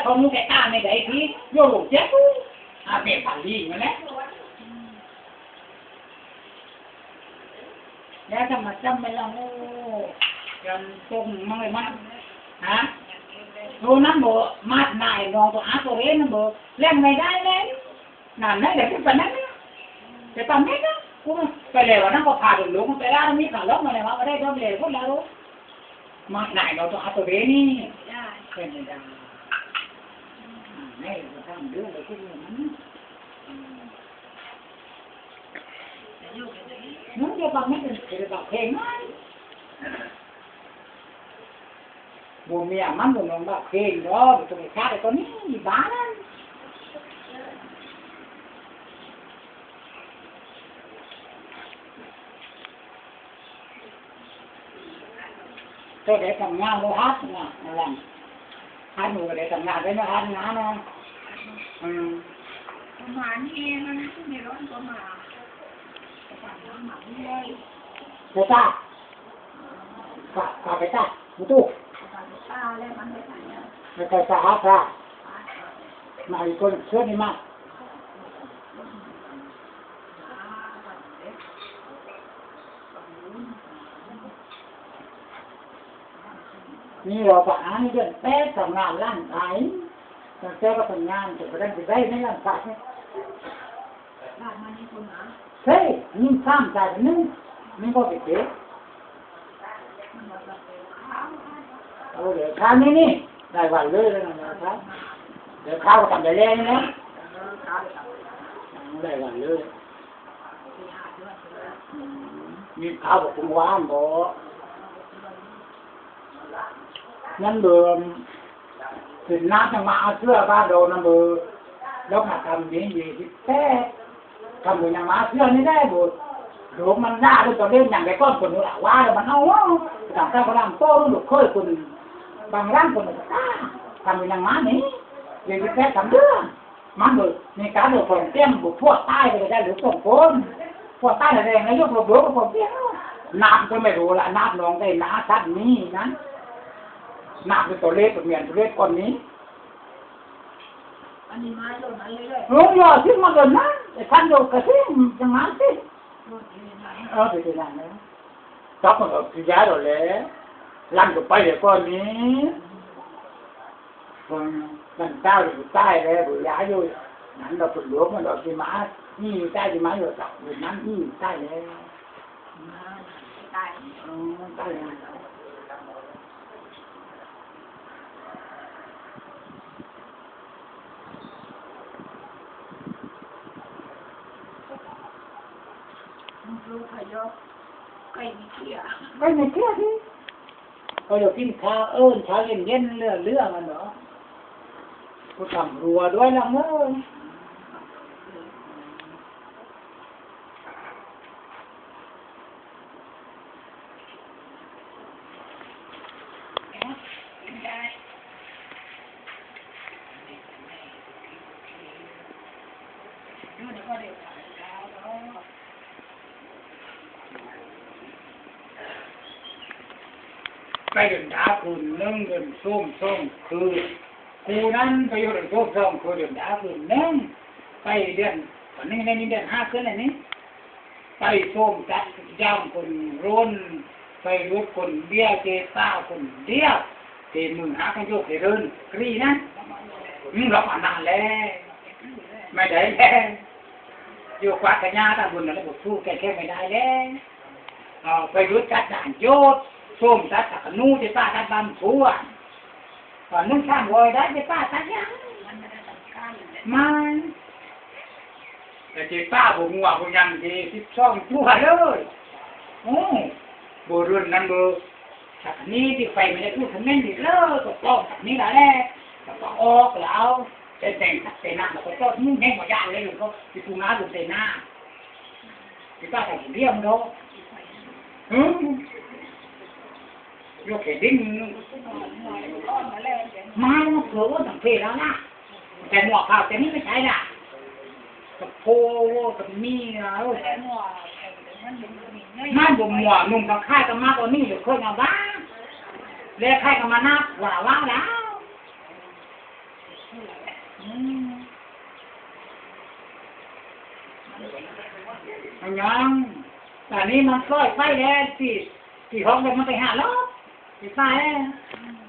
ເຂົາຮູ້ແຕ່ຕາແມ່ໃດທີ່ໂຍລົງເຈັບ ອາເມປາລີນັ້ນແຫຼະ. ແລ້ວຈະມາຈຳໄປລະ ໂອ້ ຈຳຕົງມາເລີຍມາ ຮະ ໂຕນັ້ນບໍ່ ມາດນາຍນ້ອງໂຕອາໂຕເຣນນັ້ນບໍ່ ແລ່ນໄປໄດ້ແລ້ວ ນັ້ນແຫຼະ ເປັນປານນັ້ນນະ ເປັນປານນັ້ນນະ ກູໄປແລ້ວ ອັນນັ້ນກໍພາໂດນລົງ ໄປລາວມີຂາລົງມາແລ້ວ ວ່າບໍ່ໄດ້ດອກແລ້ວ ພຸ້ນແລ້ວ ມາດນາຍນ້ອງໂຕອາໂຕເຣນນີ້ ເປັນໄປໄດ້ ອືມ ແມ່ນ ກໍທຳເລື່ອງແລ້ວ ຄືມັນ ມັນຈະຟັງໃຫ້ເປັນ ເປັນແບບເພງໄດ້ ບໍ່ເມຍມັນບໍ່ນ້ອງບາບເພງດອກ ບໍ່ຕ້ອງໄປຊາດໄອ້ຕົວນີ້ບ້ານ. ເຈົ້າໄດ້ທຳງານບໍ່? ຮັດນະ ລະວັງ ຮັດໜູໄດ້ທຳງານໄດ້ນະ ຮັດງານນະ ອືມ ປະມານນີ້ມັນຄືເມລອນກໍມາ ປະມານນັ້ນມາເລື້ອຍ ເຈົ້າຕາ ກະ ກະໄປຕາ ໝູຕູ້ ກະໄປຕາ ແລ້ວມັນໄປໃສອະ ແລ້ວກະສະຫາດຕາ ມາອີກຄົນ ເຊີນນີ້ມາ. ນີ້ລາວປະຫານເດືອນແປດ ທຳງານຮ້ານຂາຍ ຕັ້ງແຕ່ວ່າທຳງານຈົນກະທັ່ງຊິໄດ້ໃນຮ້ານຂາຍ ໃຊ່ ຍິງສາມຕາຍໜຶ່ງ ມັນບໍ່ໄປເຈ ໂອ້ ເຫຼືອຄານີ້ນີ້ ໄດ້ວັນເລີຍນະ ເຫຼືອຄາ ເຫຼືອຄາກໍທຳໄດ້ແລ້ວນີ້ແຫຼະ ໄດ້ວັນເລີຍ ມີຂ່າວບໍ່ ຄຸນວານບໍ່ ນັ້ນເບິ່ງ ເປັນນາດຍັງມາເອົາເຊື້ອບ້ານດອກ ນັ້ນເບິ່ງ ດອກມາທຳນີ້ ນີ້ສິແປດ ທຳບຸນຍັງມາເຊື່ອນີ້ແຫຼະ ໂດກມັນລາດ ເຈົ້າເຫຼັ້ນຫຍັງໄປກ່ອນຄົນລະວ່າ ແລ້ວມັນເອົາ ຕ່າງຊາດກໍລຳໂຕ ລູກເຂີຍຄົນບາງລຳຄົນຕາ ທຳບຸນຍັງມານີ້ ເດືອນສິບແປດ ທຳເດືອນ ມັນເບີ ໃນການເດີນຂອງເຕັມ ພວກຕາຍໄປໄດ້ຫຼືສອງຄົນ ພວກຕາຍແລ້ວນາຍົກລົບໂລກຂອງເຕັມ ນາບກໍໄມ່ຮູ້ລະ ນາບໜອງໄດ້ນາສັດນີ້ນະ ນາບໂຕເລກກໍແມ່ນໂຕເລກກ່ອນນີ້ ອັນນີ້ມາໂດນນັ້ນເລີຍ ລົງຢໍຊິມາໂດນນັ້ນ ໄອ້ຄັນໂດນກະຊິມ ຈັ່ງມາຊິ ເອີ ໄປເດີນນັ້ນເລີຍ ຈັບມັນກໍຄືຍ້າຍໂດນແລ້ວ ລັນກໍໄປແລ້ວກ່ອນນີ້ ເອີ ມັນເຈົ້າຢູ່ໃຕ້ແລ້ວ ບໍ່ຍ້າຍຢູ່ ນັ້ນດອກ ເພິ່ນຫຼວງມັນດອກ ຊິມາ ນີ້ຢູ່ໃຕ້ ຊິມາຢູ່ໃຕ້ ຢູ່ນັ້ນ ນີ້ຢູ່ໃຕ້ແລ້ວ ຕາຍ ເອີ ຕາຍແລ້ວ ລູກພະຍອກ ໄກ່ມີເກຍ ໄກ່ມີເກຍຕິ ເຂົາຢາກກິນຊາ ເອີ້ນຊາເຢັນໆ ເຫຼືອໆ ມັນເນາະ ຜູ້ທຳຄົວດ້ວຍລະເມີ. ໄປເດີນດາວຄືນໜຶ່ງ ເດີນໂຊມສອງຄືນ ຄູ່ນັ້ນໄປຢູ່ເດີນໂຊມສອງຄືນ ເດີນດາວຄືນໜຶ່ງ ໄປເດືອນ ຕອນນີ້ໄດ້ຍິນເດືອນຫ້າຂຶ້ນແລ້ວນີ້ ໄປໂຊມຈັດຢາມຄົນໂລນ ໄປຫຼຸດຄົນດຽວ ເຕະປາຄົນດຽວ ເຕະມືຫາກັນໂຍກເຕະເດີນກຣີນັ້ນ ອືມ ລັກອະນາແລ ໄມ່ໄດ້ແລ ຢູ່ກວາດກະຫຍ້າຕາບຸນນັ້ນແຫຼະ ບໍ່ສູ້ແກ້ແຄ້ນໄມ່ໄດ້ແລ ເອີ ໄປຫຼຸດຈັດດ່ານໂຍດ ໂຊມຈັດຕະກະນູ ເຕະປາຕັດບາງຄົວ ຕອນໜຶ່ງສາມຮ້ອຍໄດ້ ເຕະປາຕັດຫຍັງ ມາ ແຕ່ເຈປ້າບໍ່ງົວບໍ່ຫຍັງເດ ສິບສອງຕົວເລີຍ ໂອ້ ບໍ່ເລື່ອນນັ້ນເບີ ສັກນີ້ຕິໄຟມັນຈະທູດຄຳແມ່ນດີເລີ ກໍຕ້ອງສັກນີ້ລະແຫຼະ ແລ້ວກໍອອກແລ້ວ ແຕ່ແຕ່ງສັກແຕ່ນາ ແລ້ວກໍຈອດໝູແຮງບໍ່ຢ້ານເລີຍ ກໍຊິປູນາລົງແຕ່ນາ ຊິປ້າກໍບໍ່ລ້ຽງດອກ ຫື ໂຍກແຂນດຶງ ມາເທື່ອວ່າສັງເກດແລ້ວນະ ແຕ່ໝວກຂາວແຕ່ນີ້ໄມ່ໃຊ້ລະ ກະໂພກະມີລະ ມັນບໍ່ໝວກນຸ່ງກະຄ້າຍກະມາກວ່ານີ້ເລີຍ ເຄີຍມາບ້າ ແລະຄ້າຍກະມານັບວ່າວ່າລະ ອືມ ອັນຫຍັງ? ຕອນນີ້ມັນປ່ອຍໄຟແລ້ວ ຕີ ຕີຫົກແລ້ວມັນໄປຫາລາວ ໄປຕາຍແລ້ວ.